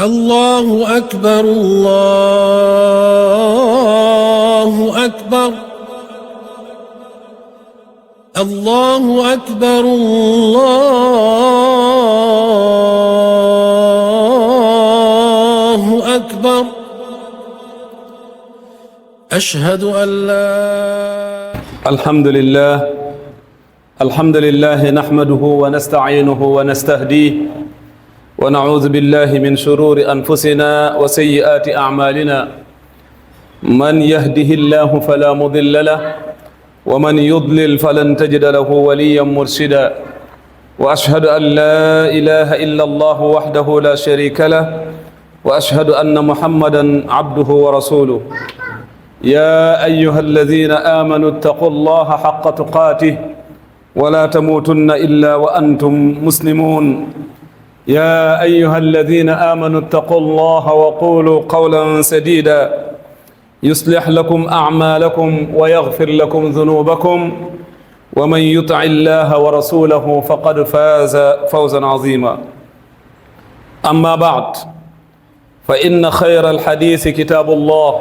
الله أكبر الله أكبر الله أكبر الله أكبر أشهد أن لا الحمد لله نحمده ونستعينه ونستهديه ونعوذ بالله من شرور أنفسنا وسيئات أعمالنا من يهده الله فلا مضل له ومن يضلل فلن تجد له وليا مرشدا وأشهد أن لا إله إلا الله وحده لا شريك له وأشهد أن محمدا عبده ورسوله يا أيها الذين آمنوا اتقوا الله حق تقاته ولا تموتن إلا وأنتم مسلمون يا أيها الذين آمنوا اتقوا الله وقولوا قولا سديدا يصلح لكم أعمالكم ويغفر لكم ذنوبكم ومن يطع الله ورسوله فقد فاز فوزا عظيما أما بعد فإن خير الحديث كتاب الله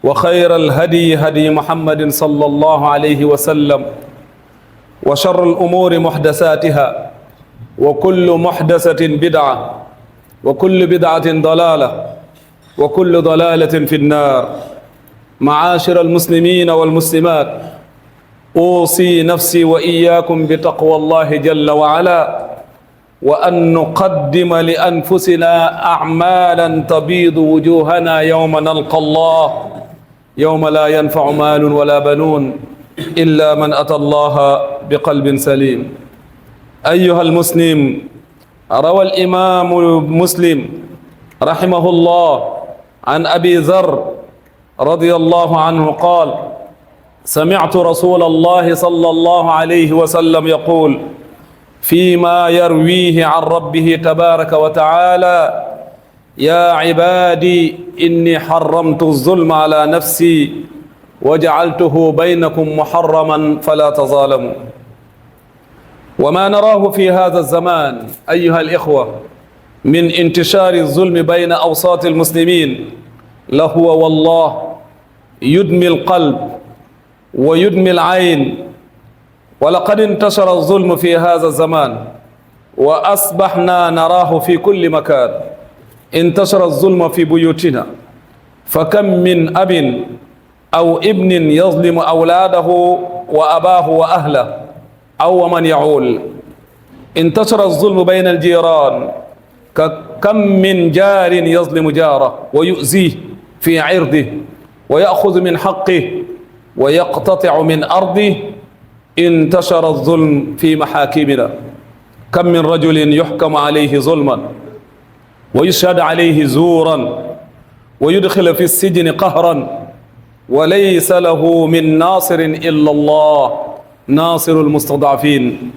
وخير الهدي هدي محمد صلى الله عليه وسلم وشر الأمور محدثاتها وكل محدثة بدعة وكل بدعة ضلالة وكل ضلالة في النار معاشر المسلمين والمسلمات أوصي نفسي وإياكم بتقوى الله جل وعلا وأن نقدم لأنفسنا أعمالا تبيض وجوهنا يوم نلقى الله يوم لا ينفع مال ولا بنون إلا من أتى الله بقلب سليم أيها المسلم روى الإمام مسلم رحمه الله عن أبي ذر رضي الله عنه قال سمعت رسول الله صلى الله عليه وسلم يقول فيما يرويه عن ربه تبارك وتعالى يا عبادي إني حرمت الظلم على نفسي وجعلته بينكم محرما فلا تظالموا وما نراه في هذا الزمان أيها الإخوة من انتشار الظلم بين أوساط المسلمين لهو والله يدمي القلب ويدمي العين ولقد انتشر الظلم في هذا الزمان وأصبحنا نراه في كل مكان انتشر الظلم في بيوتنا فكم من أب أو ابن يظلم أولاده وأباه وأهله أو من يعول انتشر الظلم بين الجيران كم من جار يظلم جاره ويؤذيه في عرضه ويأخذ من حقه ويقتطع من أرضه انتشر الظلم في محاكمنا كم من رجل يحكم عليه ظلما ويشهد عليه زورا ويدخل في السجن قهرا وليس له من ناصر إلا الله ناصر المستضعفين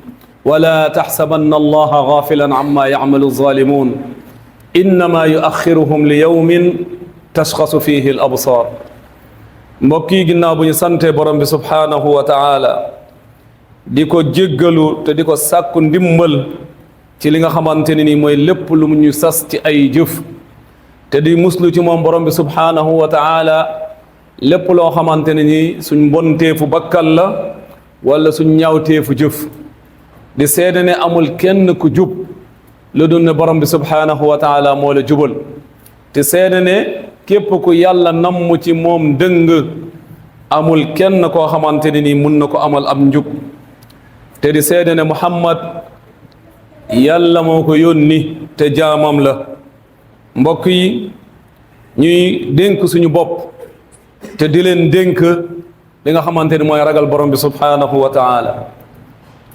ولا تحسبن الله غافلا عما يعمل الظالمون إنما يؤخرهم ليوم تشخص فيه الأبصار mbokki ginnaaw bu ñu sante borom bi subhanahu wa taala di ko jéggalu te di ko sàkku ndimbal ci li nga xamante ne ni mooy lépp lu mu ñu sas ci ay jëf te di muslu ci moom borom bi subhanahu wa taala lépp loo xamante ne ni suñ mbonteefu bakkal la wala suñ ñaawteefu jëf di seede ne amul kenn ku jub lu dul ne borom bi subhanahu wa taala moo la jubal te seede ne képp ku yàlla namm ci moom dëng amul kenn koo xamante ne ni mun na ko amal am njub te di seede ne Muhammad yàlla moo ko yónni te jaamam la mbokk yi ñuy dénk suñu bopp te di leen dénk li nga xamante ni mooy ragal borom bi subhanahu wa taala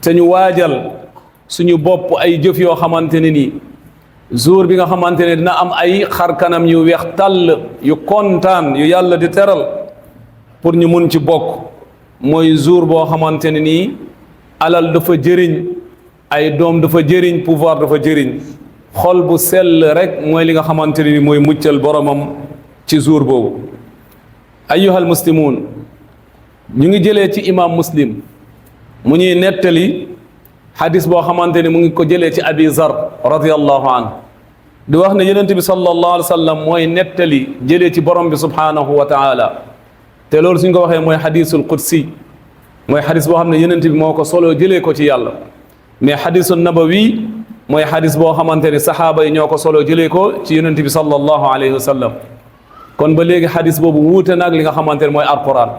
te ñu waajal suñu bopp ay jëf yoo xamante ne ni jour bi nga xamante ne dina am ay xar kanam yu weex tàll yu kontaan yu yàlla di teral pour ñu mun ci bokk mooy jour boo xamante ne nii alal dafa jëriñ ay doom dafa jëriñ pouvoir dafa jëriñ xol bu sell rek mooy li nga xamante ne ni mooy muccal boromam ci jour boobu ayyuhal muslimun ñu ngi jëlee ci imam muslim mu ñuy nettali xadis boo xamante ni mu ngi ko jëlee ci abi zar radiyallahu anhu di wax ne yonent bi sallallahu alayhi wa sallam mooy nettali jëlee ci borom bi subhanahu wa taala te loolu suñ ko waxee mooy xadisul qudsi mooy xadis boo xam ne yonent bi moo ko solo jëlee ko ci yàlla mais xadisul nabawi mooy xadis boo xamante ni saxaaba yi ñoo ko solo jëlee ko ci yonent bi sallallahu alayhi wa sallam kon ba léegi xadis boobu wuute nag li nga xamante ne mooy alquran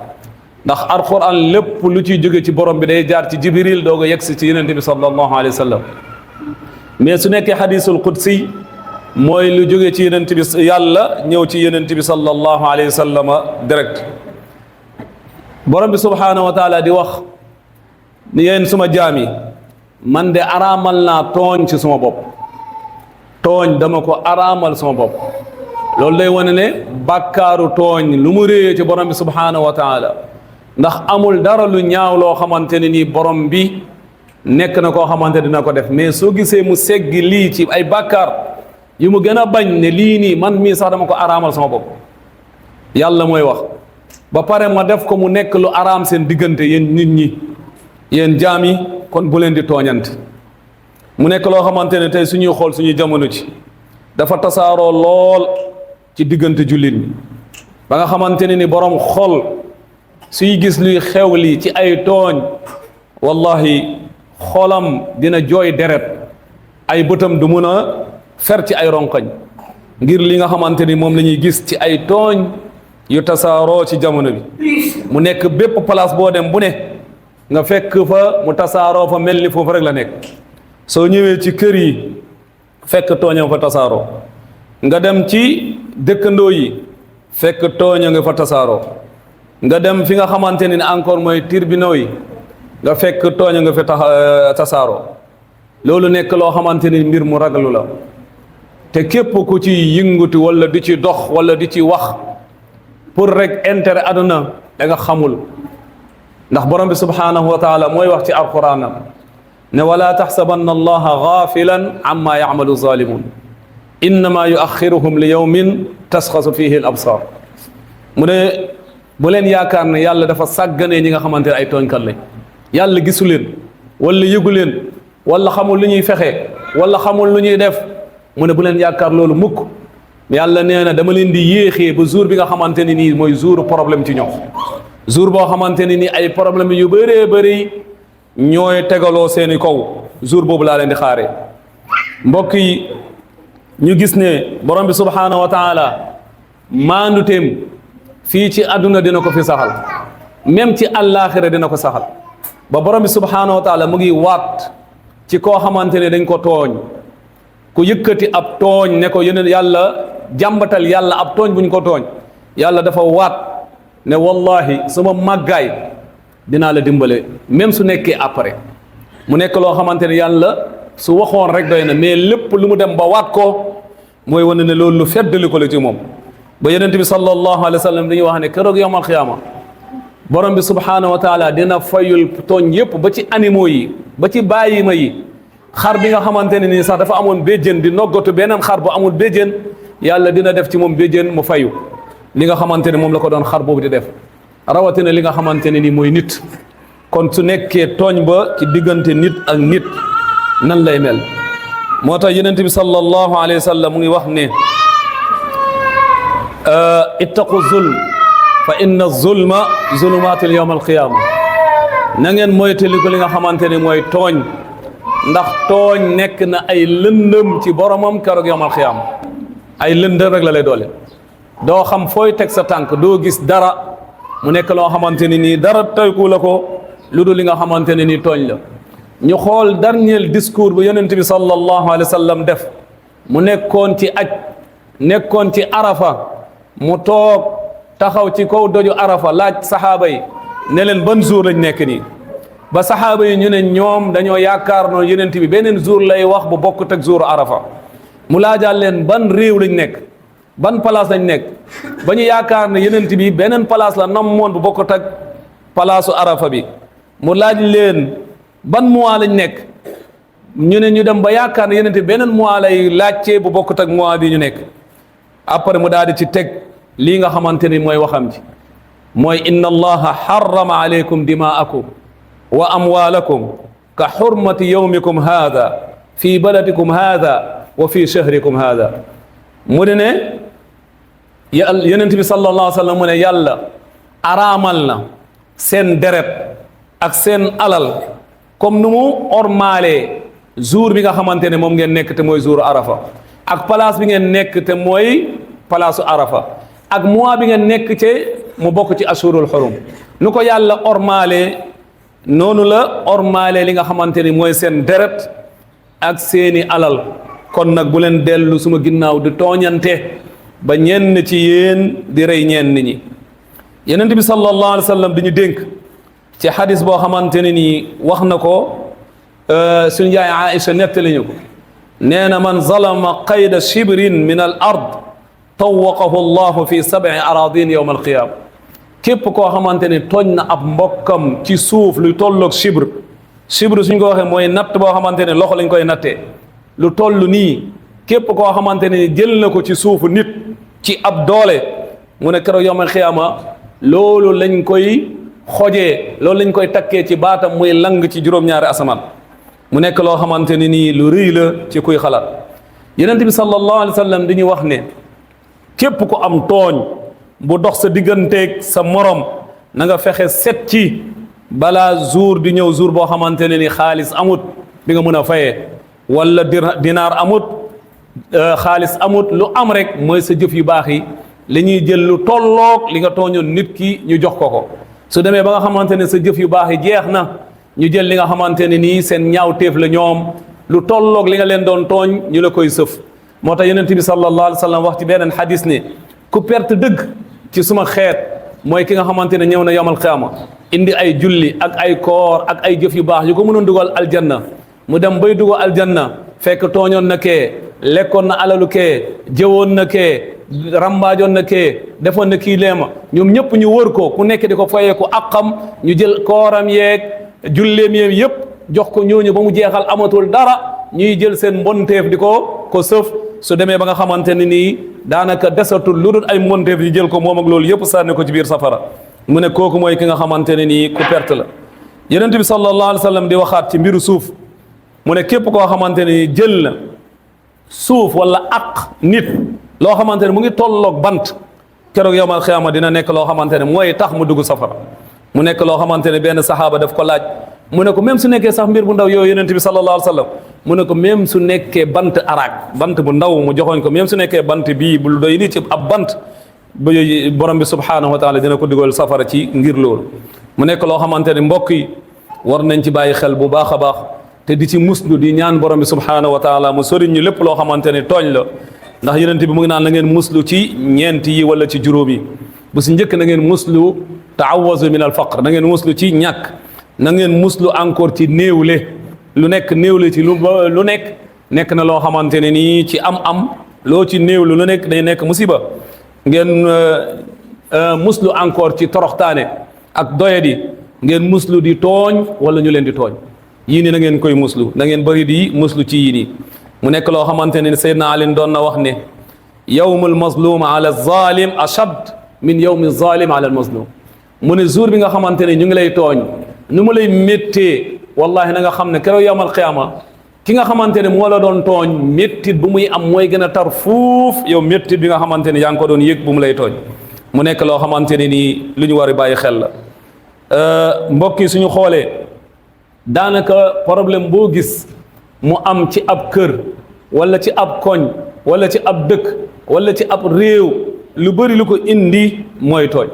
ndax alquran lépp lu ciy jóge ci borom bi day jaar ci jibril doog a yegsi ci yonent bi sallallahu alayhi wa sallam mais su nekkee xadisul qudsi mooy lu jóge ci yonent bi yàlla ñëw ci yonent bi sallallahu alayhi wa sallam direct borom bi subhanahu wa taala di wax ni yéen suma jaam yi man de araamal naa tooñ ci suma bopp tooñ dama ko araamal suma bopp loolu day wane ne bàkkaaru tooñ lu mu réyee ci borom bi subhanahu wa taala ndax amul dara lu ñaaw loo xamante ne nii borom bi nekk na koo xamante dina ko def mais soo gisee mu seggi lii ci ay bàkkaar yu mu gën a bañ ne lii nii man mii sax dama ko araamal sama bopp yàlla mooy wax ba pare ma def ko mu nekk lu araam seen diggante yéen nit ñi yéen jaam yi kon bu leen di tooñante mu nekk loo xamante ne tey suñuy xool suñuy jamono ci dafa tasaaroo lool ci diggante jullit ñi ba nga xamante ne ni borom xol suy gis luy xew li ci ay tooñ wallahi xolam dina jooy deret ay bëtam du mun a fer ci ay ronkoñ ngir li nga xamante ni moom la ñuy gis ci ay tooñ yu tasaaroo ci jamono bi mu nekk bépp place boo dem bu ne nga fekk fa mu tasaaroo fa mel ni foofu rek la nekk soo ñëwee ci kër yi fekk tooñam fa tasaaroo nga dem ci dëkkandoo yi fekk tooña nga fa tasaaroo nga dem fi nga xamante ni encore mooy tribunaux yi nga fekk tooña nga fa tasaaroo loolu nekk loo xamante ni mbir mu ragalu la te képp ku ci yënguti wala di ci dox wala di ci wax pour rek intérêt aduna da nga xamul ndax borom bi subhanahu wa taala mooy wax ci alquranam ne wala taxsabanna allaha gaafilan amma yacmalu zalimun innama yuaxiruhum li yawmin tasxasu fihi al absar mu ne bu leen yaakaar ne yàlla dafa sàgganee ñi nga xamante ne ay tooñkat lañ yàlla gisu leen wala yëgu leen wala xamul lu ñuy fexe wala xamul lu ñuy def mu ne bu leen yaakaar loolu mukk yàlla nee na dama leen di yéexee ba jour bi nga xamante ne nii mooy jour problème ci ñoom jour boo xamante ne nii ay problème yu bëree bëri ñooy tegaloo seeni kaw jour boobu laa leen di xaaree mbokk yi ñu gis ne borom bi subhanahu wa taala maanduteem fii ci àdduna dina ko fi saxal même ci àllaaxira dina ko saxal ba borom bi subhanahu wa taala mu ngi waat ci koo xamante ne dañ ko tooñ ku yëkkati ab tooñ ne ko yeneen yàlla jàmbatal yàlla ab tooñ bu ñu ko tooñ yàlla dafa waat ne wallahi suma màggaay dinaa la dimbale même su nekkee après mu nekk loo xamante ne yàlla su waxoon rek doy na mais lépp lu mu dem ba waat ko mooy wane ne loolu lu feddali ko la ci moom ba yonent bi sallallahu alayhi wa sallam dañuy wax ne keroog yawmal xiyaama borom bi subhanahu wa taala dina fayul tooñ yépp ba ci animaux yi ba ci bàyyima yi xar bi nga xamante ne nii sax dafa amoon béjjén di noggatu beneen xar bu amul béjjén yàlla dina def ci moom béjjén mu fayu li nga xamante ne moom la ko doon xar boobu di def rawatina li nga xamante ne nii mooy nit kon su nekkee tooñ ba ci diggante nit ak nit nan lay mel moo tax yonent bi sallallahu alayhi wa sallam mu ngi wax ne ittaqu zulm fa inna zulma zulumatul yawm alqiyama na ngeen moytaliku li nga xamante ne mooy tooñ ndax tooñ nekk na ay lëndëm ci boromam keroog yawmal xiyaama ay lëndëm rek la lay doole doo xam fooy teg sa tànk doo gis dara mu nekk loo xamante ne nii dara tayku la ko lu dul li nga xamante ne nii tooñ la ñu xool dernier discours bu yonent bi sallallahu alayhi wa sallam def mu nekkoon ci aj nekkoon ci arafa mu toog taxaw ci kaw doju arafa laaj saxaaba yi ne leen ban jour lañ nekk nii ba saxaaba yi ñu ne ñoom dañoo yaakaar noonu yonent bi beneen jour lay wax bu bokkut ak jour arafa mu laajaal leen ban réew lañ nekk ban place lañ nekk ba ñu yaakaar ne yonent bi beneen place la namoon bu bokkut ak palaasu arafa bi mu laaj leen ban mois lañ nekk ñu ne ñu dem ba yaakaar ne yonent bi beneen mois lay laajtee bu bokkut ak mois bi ñu nekk après mu daal di ci teg lii nga xamante ni mooy waxam ji mooy inna allaha harrama alaykum dimaakum wa amwaalakum ka xurmati yawmikum haada fi baladikum haada wa fi shahrikum hada mu di ne yonent bi sallallahu alayhi wa sallam mu ne yàlla araamal na seen deret ak seen alal comme nu mu ormaalee jour bi nga xamante ne moom ngeen nekk te mooy jour arafa ak place bi ngeen nekk te mooy palaasu arafa ak mois bi ngeen nekk ci mu bokk ci ashurul xurum nu ko yàlla ormaalee noonu la ormaalee li nga xamante ni mooy seen deret ak seeni alal kon nag bu leen dellu suma ginnaaw di tooñante ba ñenn ci yéen di rey ñenn ñi yonent bi sallallahu alayhi wa sallam di ñu dénk ci xadis boo xamante ne nii wax na ko suñu yaay Aïcha nettali ñu ko nee na man zalama qayda shibrin min al ard tawaqahu allahu fi 7 aradin yowma alqiyama képp koo xamante ne tooñ na ab mbokkam ci suuf luy tolloog shibr suñ ko waxee mooy natt boo xamante ne loxo lañ koy nattee lu toll nii képp koo xamante ne jël na ko ci suufu nit ci ab doole mu ne keroog yowmal xiyaama loolu lañ koy xojee loolu lañ koy takkee ci baatam muy lang ci juróom-ñaari asamaan mu nekk loo xamante ne nii lu rëy la ci kuy xalaat yonent bi sallallahu alayhi wa sallam dañuy wax ne képp ku am tooñ bu dox sa digganteeg sa morom na nga fexe set ci balaa jour di ñëw jour boo xamante ne ni xaalis amut bi nga mën a fayee wala dinaar amut xaalis amut lu am rek mooy sa jëf yu baax yi li ñuy jël lu tolloog li nga tooñoon nit ki ñu jox ko su demee ba nga xamante ne sa jëf yu baax yi jeex na ñu jël li nga xamante ne nii seen ñaawteef la ñoom lu tolloog li nga leen doon tooñ ñu la koy sëf moo tax yonent bi sallallahu alayhi wa sallam wax ci beneen xadis ne ku perte dëgg ci suma xeet mooy ki nga xamante ne ñëw na yawmal qiyaama indi ay julli ak ay koor ak ay jëf yu baax yu ko mënoon dugal aljanna mu dem bay dugal aljanna fekk tooñoon na kee lekkoon na alalu kee jëwoon na kee rambaajoon na kee defoon na kii leema ñoom ñëpp ñu wër ko ku nekk di ko fayee ko aqam ñu jël kooram yeeg julleem yeeg yëpp jox ko ñooñu ba mu jeexal amatul dara ñuy jël seen mbonteef di ko sëf su demee ba nga xamante ne nii daanaka desatul lu dul ay mbonteef yi jël ko moom ak loolu yëpp sànni ko ci biir safara mu ne kooku mooy ki nga xamante ne nii ku perte la yonent bi sallallahu alayhi wa sallam di waxaat ci mbiru suuf mu ne képp koo xamante ne nii jël na suuf wala aq nit loo xamante ne mu ngi tolloog bant keroog yawmal xiyaama dina nekk loo xamante ne mooy tax mu dugg safara mu nekk loo xamante ne benn saxaaba daf ko laaj mu ne ko même su nekkee sax mbir bu ndaw yooyu yonent bi sallallahu alayhi wa sallam mu ne ko même su nekkee bant araak bant bu ndaw mu joxoñ ko même su nekkee bant bii bu doy nii ci ab bant ba borom bi subhaanahu wa taala dina ko dugal safara ci ngir loolu mu nekk loo xamante ne mbokk yi war nañ ci bàyyi xel bu baax a baax te di ci muslu di ñaan borom bi subhaanahu wa taala mu soriñ ñu lépp loo xamante ne tooñ la ndax yonent bi mu ngi naan na ngeen muslu ci ñeent yi wala ci juróom yi bu si njëkk na ngeen muslu taawazu min al faqr na ngeen muslu ci ñàkk na ngeen muslu encore ci néewle lu nekk néewle ci lu nekk na loo xamante ne nii ci am loo ci néewle lu nekk day nekk musiba ngeen muslu encore ci toroxtaane ak doyadi ngeen muslu di tooñ wala ñu leen di tooñ yii ni na ngeen koy muslu na ngeen bëri di muslu ci yii nii mu nekk loo xamante ne Seydina Ali doon na wax ne yawmul mazlum ala zalim ashad min yawmi zalim ala al mazlum mu ne jour bi nga xamante ne ñu ngi lay tooñ nu mu lay méttee wallahi na nga xam ne keroog yawmal qiyaama ki nga xamante ne moo la doon tooñ méttit bu muy am mooy gën a tar fuuf yow méttit bi nga xamante ne yaa ngi ko doon yëg bu mu lay tooñ mu nekk loo xamante ne nii lu ñu war a bàyyi xel la mbokk yi suñu xoolee daanaka problème boo gis mu am ci ab kër wala ci ab koñ wala ci ab dëkk wala ci ab réew lu bëri lu ko indi mooy tooñ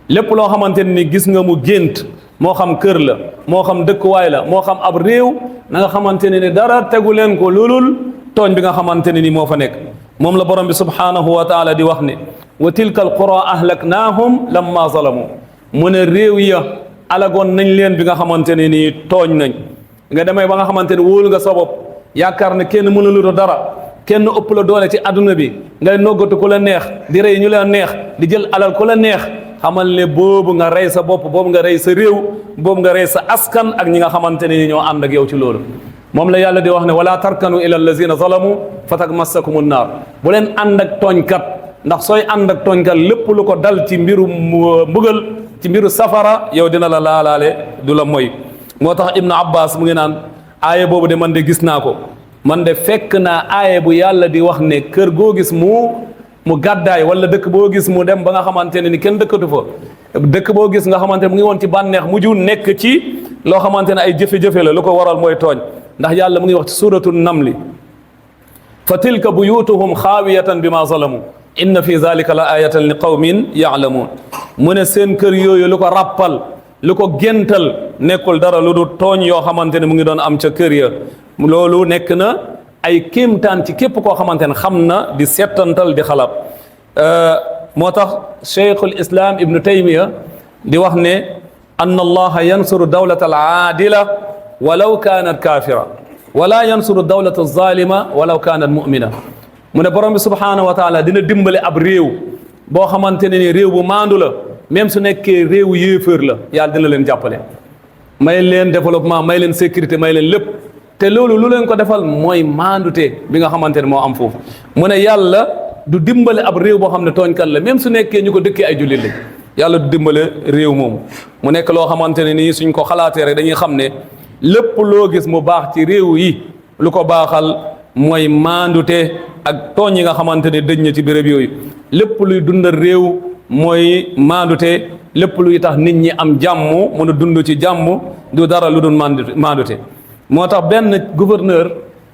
lépp loo xamante ne ni gis nga mu gént moo xam kër la moo xam dëkkuwaay la moo xam ab réew na nga xamante ne ni dara tegu leen ko loolul tooñ bi nga xamante ne ni moo fa nekk moom la borom bi subhaanahu wa taala di wax ne wa tilka al qura ahlaknaahum lamma zalamu mu ne réew ya alagoon nañ leen bi nga xamante ne nii tooñ nañ nga demee ba nga xamante ne wóolu nga sa bopp yaakaar ne kenn mënulu do dara kenn ëpp la doole ci àdduna bi ngay noggatu ku la neex di rey ñu la neex di jël alal ku la neex xamal ne boobu nga rey sa bopp boobu nga rey sa réew boobu nga rey sa askan ak ñi nga xamante ne ni ñoo ànd ak yow ci loolu moom la yàlla di wax ne wala tarkanu ila allazina zalamu fatakmassakumun naar bu leen ànd ak tooñkat ndax sooy ànd ak tooñkat lépp lu ko dal ci mbiru mbugal ci mbiru safara yow dina la laalaale du la moy moo tax ibnu abbas mu ngi naan aaya boobu de man de gis naa ko man de fekk naa aaye bu yàlla di wax ne kër goo gis mu gàddaay wala dëkk boo gis mu dem ba nga xamante ne ni kenn dëkkatu fa dëkk boo gis nga xamante ne mu ngi woon ci bànneex mujju nekk ci loo xamante ne ay jëfe-jëfe la lu ko waral mooy tooñ ndax yàlla mu ngi wax ci suratu namli fa tilka buyutuhum xaawiyatan bima zalamu inna fi zalika la ayatan li qawmin yaalamuun mu ne seen kër yooyu lu ko ràppal lu ko géntal nekkul dara lu du tooñ yoo xamante ne mu ngi doon am ca kër ya loolu nekk na ay kéemtaan ci képp koo xamante ne xam na di settantal di xalaat moo tax cheikhul islam ibnu taymiya di wax ne anna allaha yansuru dawlata al aadila walaw kaanat kaafira wala yansuru dawlata zalima walaw kaanat mu'mina mu ne borom bi subhanahu wa taala dina dimbale ab réew boo xamante ne ni réew bu maandu la même su nekkee réewu yéeféer la yàlla dina leen jàppale may leen développement may leen sécurité may leen lépp te loolu lu leen ko defal mooy maandute bi nga xamante ne moo am foofu mu ne yàlla du dimbale ab réew boo xam ne tooñkat la même su nekkee ñu ko dëkkee ay jullit lañ yàlla du dimbale réew moomu mu nekk loo xamante ne nii suñ ko xalaatee rek dañuy xam ne lépp loo gis mu baax ci réew yi lu ko baaxal mooy maandute ak tooñ yi nga xamante ne dëj na ci béréb yooyu lépp luy dundal réew mooy maandute lépp luy tax nit ñi am jàmm mën a dund ci jàmm du dara lu dul maandute moo tax benn gouverneur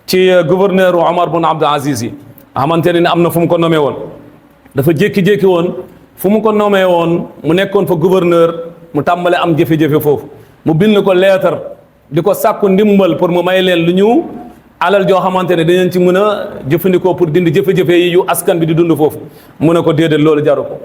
ci gouverneur u Omar bun Abdul Aziz yi xamante ne am na fu mu ko nommé woon dafa jékki-jékki woon fu mu ko nommé woon mu nekkoon fa gouverneur mu tàmbale am jafe-jafe foofu mu bind ko leetar di ko sàkku ndimbal pour mu may leen lu ñu alal joo xamante ne dañu ci mën a jëfandikoo pour dindi jafe-jafe yi yu askan bi di dund foofu mu ne ko déedéet loolu jaru ko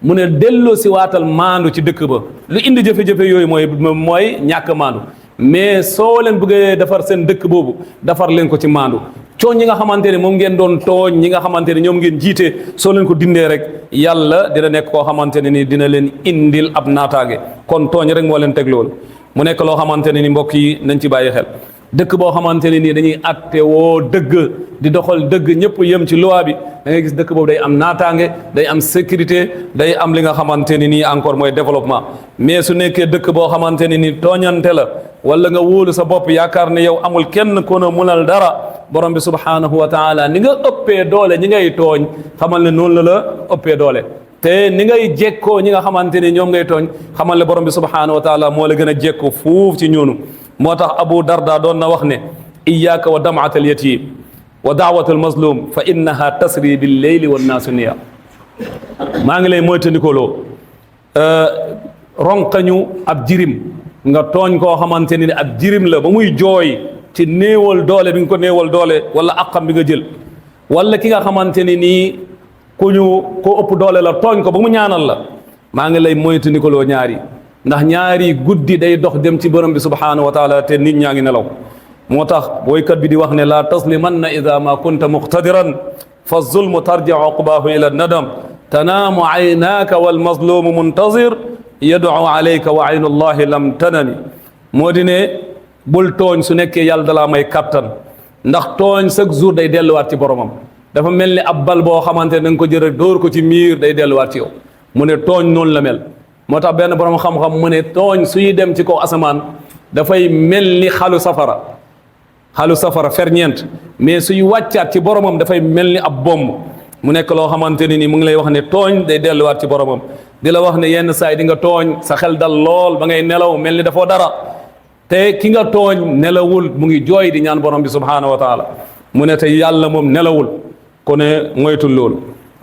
mu ne delloo si waatal maandu ci dëkk ba lu indi jafe-jafe yooyu mooy ñàkk maandu mais soo leen bëggee defar seen dëkk boobu defar leen ko ci maandu cooñ ñi nga xamante ne moom ngeen doon tooñ ñi nga xamante ne ñoom ngeen jiite soo leen ko dindee rek yàlla dina nekk koo xamante ne ni dina leen indil ab naataange kon tooñ rek moo leen teg loolu mu nekk loo xamante ne ni mbokk yi nañ ci bàyyi xel dëkk boo xamante ne nii dañuy atte woo dëgg di doxal dëgg ñëpp yem ci loi bi da ngay gis dëkk boobu day am naataange day am sécurité day am li nga xamante ne nii encore mooy développement mais su nekkee dëkk boo xamante ne nii tooñante la wala nga wóolu sa bopp yaakaar ne yow amul kenn ko na munal dara borom bi subhanahu wa taala ni nga ëppee doole ñi ngay tooñ xamal ne noonu la ëppee doole te ni ngay jekkoo ñi nga xamante ne ñoom ngay tooñ xamal ne borom bi subhanahu wa taala moo la gën a jekko fuuf ci ñoonu moo tax Abu Darda doon na wax ne iyyaka wa dam'at al yatim wa da'wat al mazlum fa innaha tasri bil layli wan naasu niya maa ngi lay moytandikoloo ronkañu ab jirim nga tooñ koo xamante ne ab jirim la ba muy jooy ci néewal doole bi nga ko néewal doole wala aqam bi nga jël wala ki nga xamante ne nii ko ëpp doole la tooñ ko ba mu ñaanal la maa ngi lay moytandikoloo ñaari ndax ñaari guddi day dox dem ci borom bi subhanahu wa taala te nit ñaa ngi nelaw moo tax boykat bi di wax ne la taslimanna ida ma kunta muqtadiran fa zulmu tarjiu uqbahu ila nadam tanaamu aynaaka walmazlumu muntazir yad'u alayka wa aynu llahi lam tanani moo di ne bul tooñ su nekkee yàlla dalaa may kattan ndax tooñ chaque jour day delluwaat ci boromam dafa mel ni ab bal boo xamante ne da nga ko jël rek dóor ko ci miir day delluwaat ci yow mu ne tooñ noonu la mel moo tax benn borom xam-xam mu ne tooñ suy dem ci kaw asamaan dafay mel ni xalu safara ferñeent mais suy wàccaat ci boromam dafay mel ni ab bomb mu nekk loo xamante ne ni mu ngi lay wax ne tooñ day delluwaat ci boromam di la wax ne yenn saay di nga tooñ sa xel dal lool ba ngay nelaw mel ni dafoo dara te ki nga tooñ nelawul mu ngi jooy di ñaan borom bi subhanahu wa taala mu ne te yàlla moom nelawul ko ne moytul loolu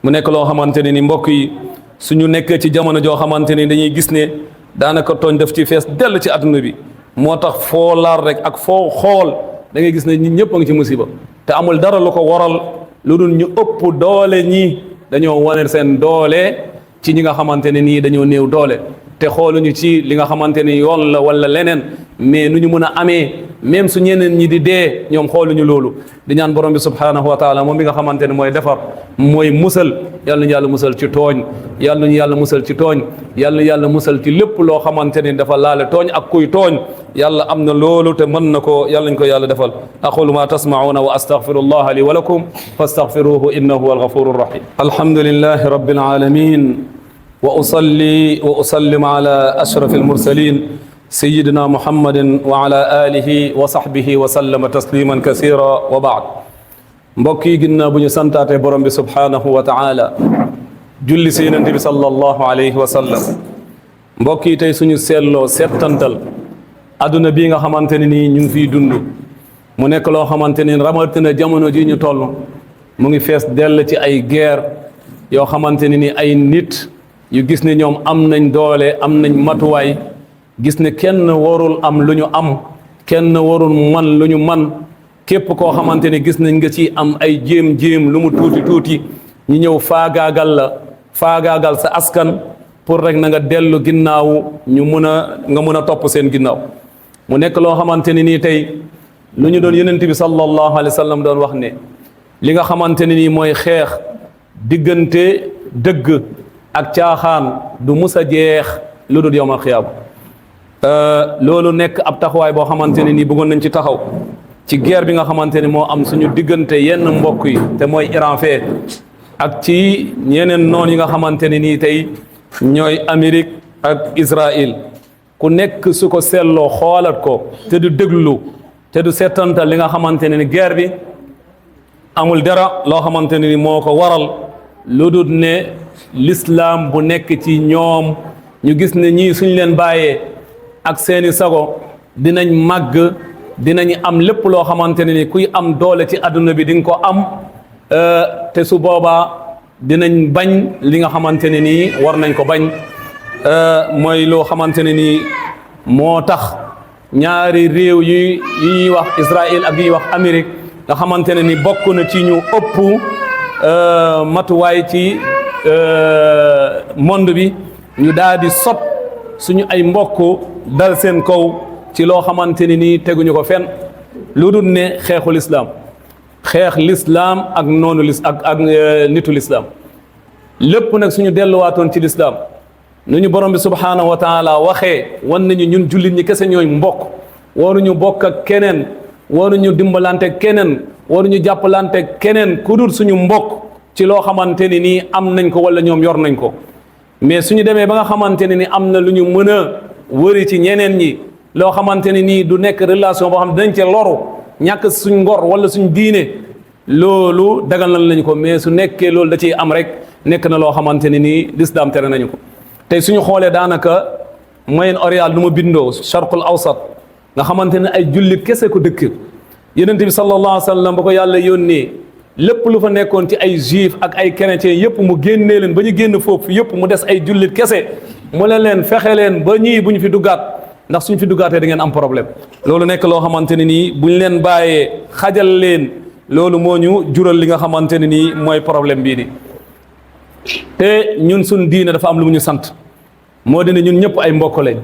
mu nekk loo xamante ne ni mbokk yi suñu nekkee ci jamono joo xamante ni dañuy gis ne daanaka tooñ def ci fees dell ci adduna bi moo tax foo laal rek ak foo xool da ngay gis ne ñi ñëpp a ngi ci musiba te amul dara lu ko waral lu dul ñu ëpp doole ñi dañoo wane seen doole ci ñi nga xamante ne nii dañoo néew doole te xooluñu ci li nga xamante ni yoon la wala leneen mais nu ñu mën a amee même su ñeneen ñi di dee ñoom xooluñu loolu di ñaan borom bi subhanahu wa taala moom mi nga xamante ne mooy defar mooy musal yàlla ñu yàlla musal ci tooñ yàlla ñu yàlla musal ci tooñ yàlla yàlla musal ci lépp loo xamante ni dafa laale tooñ ak kuy tooñ yàlla am na loolu te mën na ko yàlla ñu ko yàlla defal aqulu ma tasma'una wa astaghfirullah li wa lakum fastaghfiruhu innahu huwal ghafurur rahim alhamdulillahi rabbil alamin وأصلي وأسلم على أشرف المرسلين سيدنا محمد وعلى آله وصحبه وسلم تسليما كثيرا وبعد mbokki ginnaaw bu ñu santaate borom bi subhanahu wa ta'ala julli si yonent bi sallallahu alayhi wa sallam mbokk yi tey suñu seetloo settantal adduna bii nga xamante ne nii ñu ngi fiy dund mu nekk loo xamante ni rawatina jamono ji ñu toll mu ngi fees dell ci ay guerre yoo xamante ne ni ay nit yu gis ne ñoom am nañ doole am nañ matuwaay gis ne kenn warul am lu ñu am kenn warul man lu ñu man képp koo xamante ne gis nañ nga ci am ay jéem-jéem lu mu tuuti tuuti ñu ñëw faagaagal la faagaagal sa askan pour rek na nga dellu ginnaaw ñu nga mun a topp seen ginnaaw mu nekk loo xamante ne nii tey lu ñu doon yonent bi sallallahu alayhi wa sallam doon wax ne li nga xamante ne nii mooy xeex diggante dëgg ak caaxaan du mus a jeex lu dul yawmal xiyaama loolu nekk ab taxawaay boo xamante ne nii bëggoon nañ ci taxaw ci guerre bi nga xamante ne moo am suñu diggante yenn mbokk yi te mooy Iran fee ak ci ñeneen noon yi nga xamante ne nii tey ñooy Amérique ak Israël ku nekk su ko seetloo xoolaat ko te du déglu te du settantal li nga xamante ne ni guerre bi amul dara loo xamante ne ni moo ko waral lu dul ne l'islam bu nekk ci ñoom ñu gis ne ñii suñ leen bàyyee ak seeni sago dinañ màgg dinañ am lépp loo xamante ne ni kuy am doole ci adduna bi di nga ko am te su boobaa dinañ bañ li nga xamante ne nii war nañ ko bañ mooy loo xamante ne nii moo tax ñaari réew yi ñuy wax Israël ak yi ñuy wax Amérique nga xamante ne ni bokk na ci ñu ëpp matuwaay ci monde bi ñu daal di sot suñu ay mbokk dal seen kaw ci loo xamante ni nii teguñu ko fenn lu dul ne xeexul islam xeex l'islam ak noonu ak nitu l'islam lépp nag suñu delluwaatoon ci l'islam nu ñu borom bi subhanahu wa taala waxee wan nañu ñun jullit ñi kese ñooy mbokk waruñu bokk ak keneen waruñu dimbalante keneen waruñu jàppalante keneen ku dul suñu mbokk ci loo xamante ni nii am nañ ko wala ñoom yor nañ ko mais suñu demee ba nga xamante ne ni am na lu ñu mën a wëri ci ñeneen ñi loo xamante ne nii du nekk relation boo xam ne dañ ci loru ñàkk suñ ngor wala suñ diine loolu daganal nañ ko mais su nekkee loolu da ciy am rek nekk na loo xamante ne nii lislaam tere nañu ko tey suñu xoolee daanaka Moyen-Orient nu mu bindoo Sharqul Awsat nga xamante ne ay jullit kese ko dëkk Yonent bi sallallahu alayhi wa sallam ba ko yàlla yónnee lépp lu fa nekkoon ci ay juif ak ay chrétien yëpp mu génnee leen ba ñu génn foofu yëpp mu des ay jullit kese mu leen fexe leen ba ñii bu ñu fi duggaat ndax suñ fi duggaatee da ngeen am problème loolu nekk loo xamante ne nii buñ leen bàyyee xajal leen loolu moo ñu jural li nga xamante ne nii mooy problème bii ni te ñun suñ diine dafa am lu mu ñu sant moo di ne ñun ñëpp ay mbokk lañ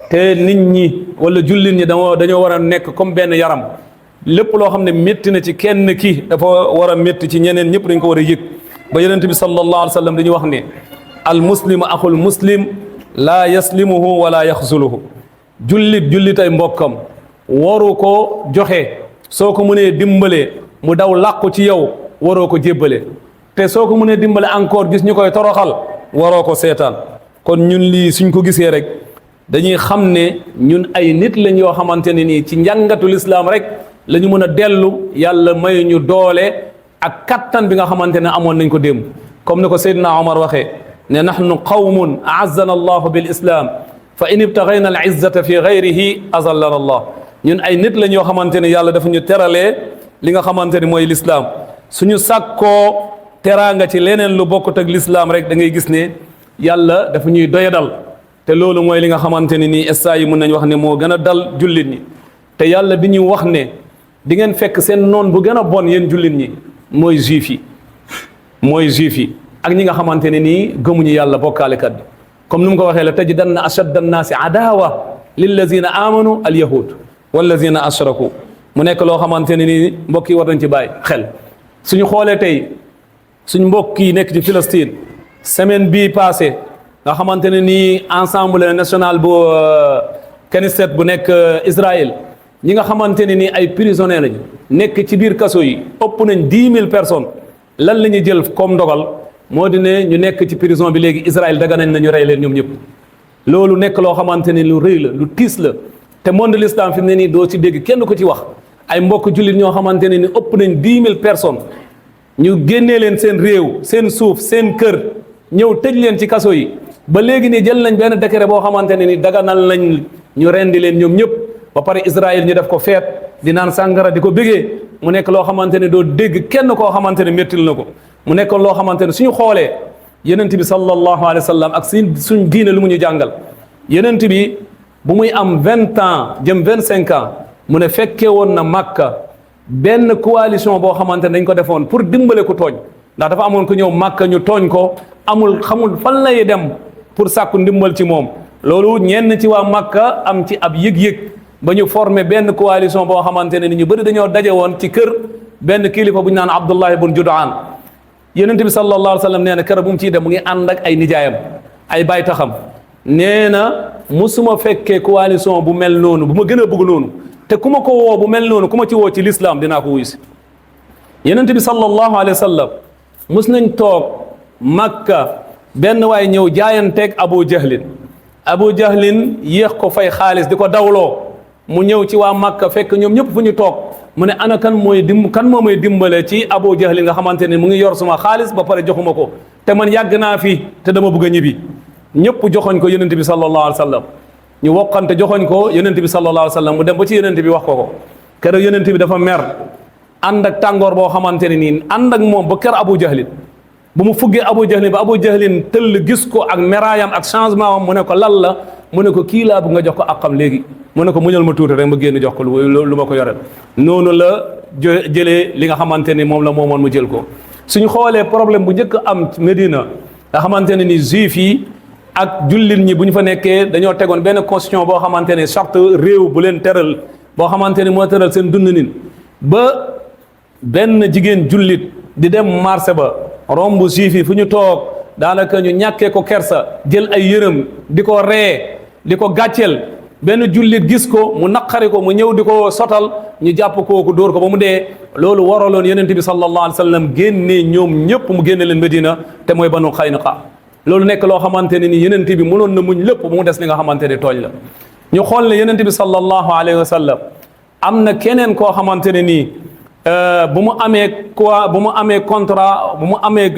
te nit ñi wala jullit ñi dañoo war a nekk comme benn yaram lépp loo xam ne métti na ci kenn ki dafa war a métti ci ñeneen ñëpp dañ ko war a yëg ba yonent bi sallallahu alayhi wa sallam dañuy wax ne al muslimu axul muslim laa yaslimuhu wala yaxzuluhu jullit ay mbokkam waru ko joxe soo ko mënee dimbale mu daw làqu ci yow waroo ko jébbale te soo ko mënee dimbale encore gis ñu koy toroxal waroo ko seetaan kon ñun lii suñ ko gisee rek dañuy xam ne ñun ay nit lañ yoo xamante ne nii ci njàngatu lislaam rek la ñu mën a dellu yàlla may ñu doole ak kattan bi nga xamante ne amoon nañ ko démb comme ni ko Seydina Omar waxee ne nahnu qawmun a'azzana allahu bil islam fa in ibtaghayna al izzata fi ghayrihi azallana allah ñun ay nit lañ yoo xamante ne yàlla dafa ñu teralee li nga xamante ne mooy lislaam suñu sàkkoo teraanga ci leneen lu bokkut ak lislaam rek da ngay gis ne yàlla dafa ñuy doyadal te loolu mooy li nga xamante ne nii essa yi mën nañ wax ne moo gën a dal jullit ñi te yàlla di ñu wax ne di ngeen fekk seen noon bu gën a bon yéen jullit ñi mooy juif yi ak ñi nga xamante ne nii gëmuñu yàlla bokkaalekat bi comme ni mu ko waxee la tajidanna ashadda annaasi adawa lillazina amanu al yahud wallazina ashraku mu nekk loo xamante ne nii mbokk yi war nañ ci bàyyi xel suñu xoolee tey suñ mbokk yi nekk ci Palestine semaine bii passé nga xamante ne nii Assemblée nationale bu Knesset bu nekk Israël ñi nga xamante ne nii ay prisonniers lañu nekk ci biir kaso yi ëpp nañ 10 000 personnes lan la ñuy jël comme ndogal moo di ne ñu nekk ci prison bi léegi Israël daga nañ nañu rey leen ñoom ñëpp loolu nekk loo xamante ni lu rëy la lu tiis la te monde l'islam fi mu ne nii doo ci dégg kenn ko ci wax ay mbokk jullit ñoo xamante ne ni ëpp nañ 10 000 personnes ñu génnee leen seen réew seen suuf seen kër ñëw tëj leen ci kaso yi ba léegi nii jël nañ benn décret boo xamante ne ni daganal nañ ñu rendi leen ñoom ñëpp ba pare Israël ñu def ko feet di naan sàngara di ko bégee mu nekk loo xamante ne doo dégg kenn koo xamante ne méttil na ko mu nekk loo xamante ne suñu xoolee yenent bi sallallahu alayhi wa sallam ak suñ diine lu mu ñu jàngal yenent bi bu muy am 20 ans jëm 25 ans mu ne fekkee woon na Makka benn coalition boo xamante ne dañ ko defoon pour dimbale ku tooñ ndax dafa amoon ku ñëw Makka ñu tooñ ko xamul fan lay dem pour sàkku ndimbal ci moom loolu ñenn ci waa Makka am ci ab yëg-yëg ba ñu formé benn coalition boo xamante ne ni ñu bëri dañoo daje woon ci kër benn kilifa bu ñu naan Abdullah ibn Jud'an yonent bi sallallahu alayhi wa sallam nee na kër bu mu ciy dem mu ngi ànd ak ay nijaayam ay baay taxam nee na musuma fekkee coalition bu mel noonu bu ma gën a bëgg noonu te ku ma ko woo bu mel noonu ku ma ci woo ci l'islam dinaa ko wuyu si yonent bi sallallahu alayhi wa sallam mus nañ toog Makka benn waay ñëw jaayanteeg Abu Jahlin yéex ko fay xaalis di ko dawloo mu ñëw ci waa Makka fekk ñoom ñëpp fu ñu toog mu ne ana kan moo may dimbale ci Abu Jahlin nga xamante ne mu ngi yor suma xaalis ba pare joxuma ko te man yàgg naa fi te dama bëgg a ñibbi ñëpp joxoñ ko yonent bi sallallahu alayhi wa sallam ñu wokkante joxoñ ko yonent bi sallallahu alayhi wa sallam mu dem ba ci yonent bi wax ko keroog yonent bi dafa mer ànd ak tàngoor boo xamante ne nii ànd ak moom ba kër Abu Jahlin bu mu fuggee Abu Jahlin ba Abu Jahlin tëll gis ko ak meraayam ak changement am mu ne ko lan la mu ne ko kii laa bu nga jox ko àqam léegi mu ne ko muñal ma tuuti rek ma génn jox ko lu ma ko yoreel noonu la jëlee li nga xamante ni moom la moomoon mu jël ko suñu xoolee problème bu njëkk am Médina nga xamante ne ni juif yi ak jullit ñi bu ñu fa nekkee dañoo tegoon benn constitution boo xamante ne charte réew bu leen teral boo xamante ni moo teral seen dundinin ba benn jigéen jullit di dem marché ba romb juif yi fu ñu toog daanaka ñu ñàkkee ko kersa jël ay yërëm di ko ree di ko gàcceel benn jullit gis ko mu naqari ko mu ñëw di ko sotal ñu jàpp kooku dóor ko ba mu dee loolu waraloon yonent bi sallallahu alayhi wa sallam génnee ñoom ñëpp mu génne leen Medina te mooy Banu Qaynuqa loolu nekk loo xamante ne ni yonent bi mënoon na muñ lépp bu mu des li nga xamante ne tooñ la ñu xool ne yonent bi sallallahu alayhi wa sallam am na keneen koo xamante ne nii bu mu amee contrat bu mu amee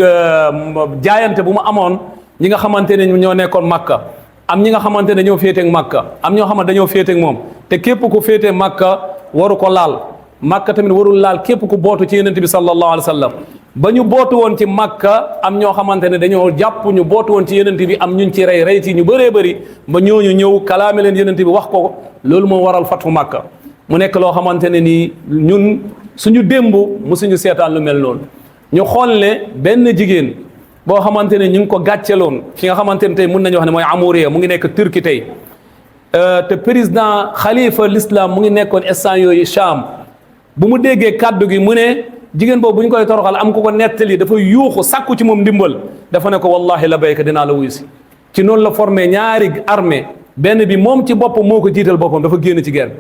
jaayante bu mu amoon ñi nga xamante ne ñoo nekkoon Makka am ñi nga xamante ne ñoo féeteeg Makka am ñoo xamante dañoo féeteeg moom te képp ku féetee Makka waru ko laal Makka tamit warul laal képp ku bootu ci yonent bi sallallahu alayhi wa sallam ba ñu bootu woon ci Makka am ñoo xamante ne dañoo jàpp ñu bootu woon ci yonent bi am ñuñ ci rey ci ñu bëree bëri ba ñooñu ñëw kalaame leen yonent bi wax ko loolu moo waral fatu Makka mu nekk loo xamante ne nii ñun suñu démb musuñu seetaan lu mel noonu ñu xool ne benn jigéen boo xamante ne ñu ngi ko gàcceloon fi nga xamante ne tey mun nañu wax ne mooy Amouriya mu ngi nekk Turquie tey te président xalifa l'islam mu ngi nekkoon instant yooyu Cham bu mu déggee kàddu gi mu ne jigéen boobu bu ñu koy toroxal am ko nettali dafa yuuxu sàkku ci moom ndimbal dafa ne ko wallahi la béyka dinaa la wuyu si ci noonu la formé ñaari armée benn bi moom ci boppam moo ko jiital boppam dafa génn ci guerre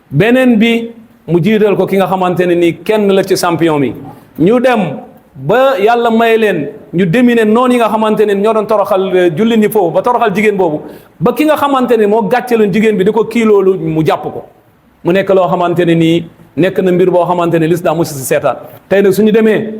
beneen bi mu jiital ko ki nga xamante ne nii kenn la ci champion mi ñu dem ba yàlla may leen ñu déminer noonu yi nga xamante ne ñoo doon toroxal jullit ñi foofu ba toroxal jigéen boobu ba ki nga xamante ne moo gàcceloon jigéen bi di ko kii loolu mu jàpp ko mu nekk loo xamante ne nii nekk na mbir boo xamante ne l'islam musi si seetaan tey nag suñu demee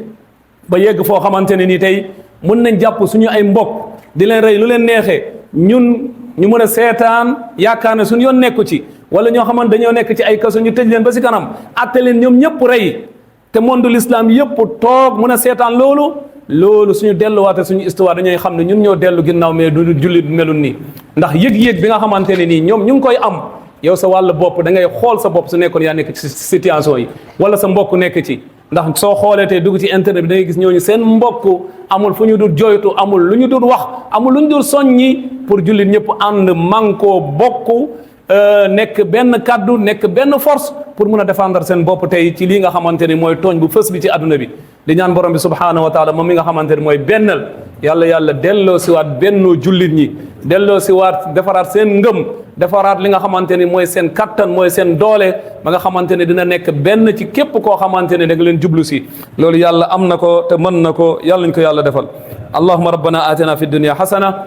ba yegg foo xamante ne nii tey mun nañ jàpp suñu ay mbokk di leen rey lu leen neexee ñun ñu mën a seetaan yaakaar ne suñu yoon nekku ci wala ñoo xamante dañoo nekk ci ay kaso ñu tëj leen ba si kanam atte leen ñoom ñëpp rey te monde l'islam yëpp toog mën a seetaan loolu suñu delluwaate suñu histoire dañuy xam ne ñun ñoo dellu ginnaaw mais du jullit melul nii ndax yëg-yëg bi nga xamante ne nii ñoom ñu ngi koy am yow sa wàllu bopp da ngay xool sa bopp su nekkoon yaa nekk ci situation yi wala sa mbokk nekk ci ndax soo xoolee tey dugg ci internet bi da ngay gis ñooñu seen mbokk amul fu ñu dul joytu amul lu ñu dul wax amul lu ñu dul soññi pour jullit ñëpp ànd mànkoo bokk nekk benn kaddu nekk benn force pour mun a défendre seen bopp tey ci lii nga xamante ni mooy tooñ bu fës bi ci adduna bi di ñaan borom bi subhanahu wa taala moom mi nga xamante ni mooy bennal yàlla delloo si waat bennoo jullit ñi delloo si waat defaraat seen ngëm defaraat li nga xamante ni mooy seen kattan mooy seen doole ba nga xamante ne dina nekk benn ci képp koo xamante ne da nga leen jublu si loolu yàlla am na ko te mën na ko yàlla ñu ko yàlla defal allahumma rabbana atina fi dunya hasana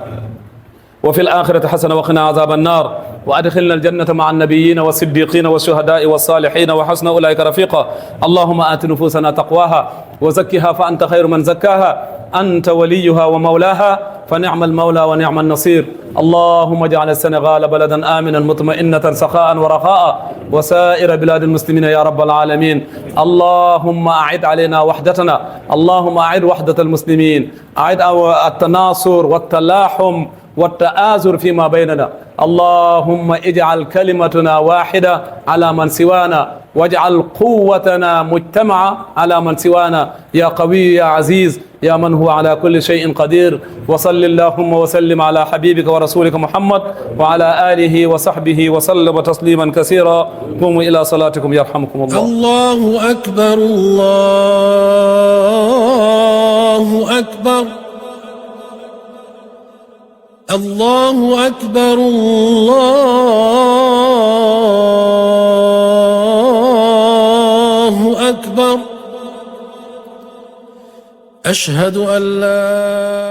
وفي الآخرة حسنة وقنا عذاب النار وأدخلنا الجنة مع النبيين والصديقين والشهداء والصالحين وحسن أولئك رفيقا. اللهم آت نفوسنا تقواها وزكها فأنت خير من زكاها، أنت وليها ومولاها، فنعم المولى ونعم النصير. اللهم اجعل السنغال بلدا آمنا مطمئنا سخاء ورخاء، وسائر بلاد المسلمين يا رب العالمين. اللهم أعد علينا وحدتنا، اللهم أعد وحدة المسلمين، أعد التناصر والتلاحم والتآزر فيما بيننا. اللهم اجعل كلمتنا واحدة على من سوانا، واجعل قوتنا مجتمعة على من سوانا، يا قوي يا عزيز يا من هو على كل شيء قدير. وصل اللهم وسلم على حبيبك ورسولك محمد وعلى آله وصحبه وسلم تسليما كثيرا. قوموا إلى صلاتكم يرحمكم الله. الله أكبر الله أكبر الله أكبر الله أكبر. أشهد أن لا